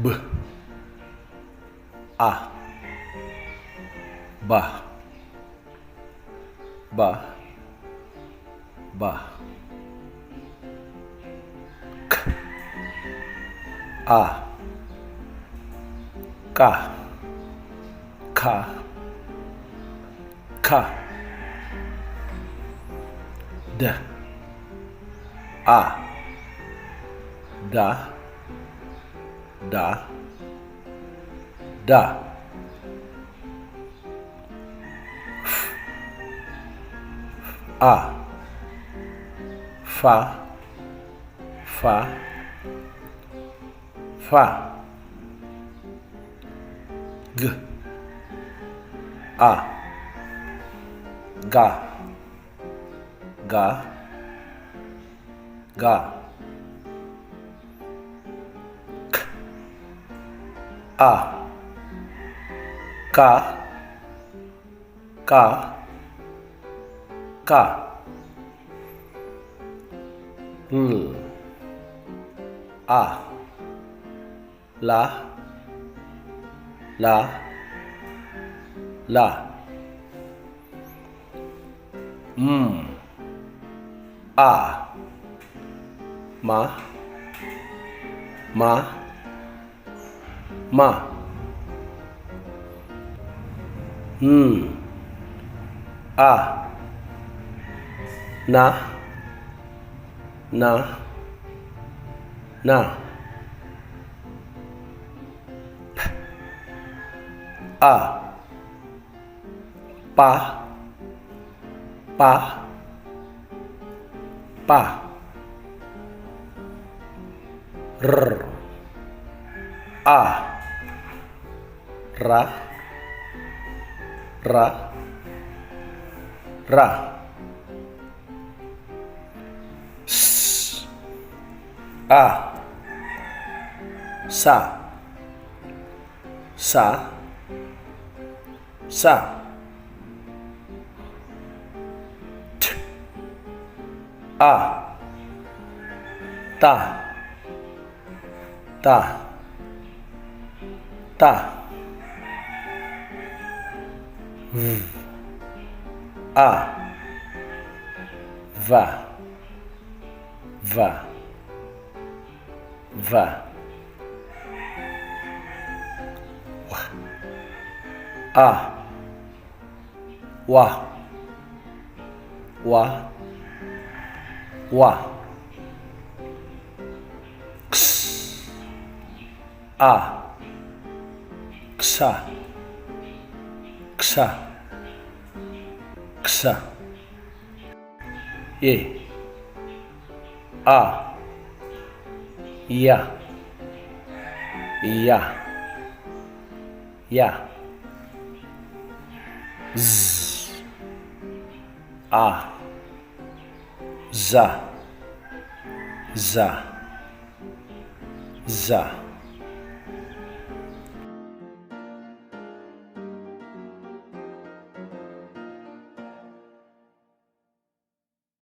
B, A, Ba, Ba, Ba. K, A, Ka, Ka, Ka. D, A, Da, Da, Da. F, A, Fa, Fa, Fa. G, A, Ga, Ga, Ga. K, A, Ka, Ka, Ka. L, A, La, La, La. M, A, Ma, Ma, Ma. N, A, Na, Na, Na. P, A, Pa, Pa, Pa. R, A, Ra, Ra, Ra. S, A, Sa, Sa, Sa. T, A, Ta, Ta, Ta. V, A, Va, Va, Va. W, A, Wa, Wa, Wa. X, A, Ksa, Ksa, Ksa. Y, A, Ya, Ya, Ya. Z, A, Za, Za, Za.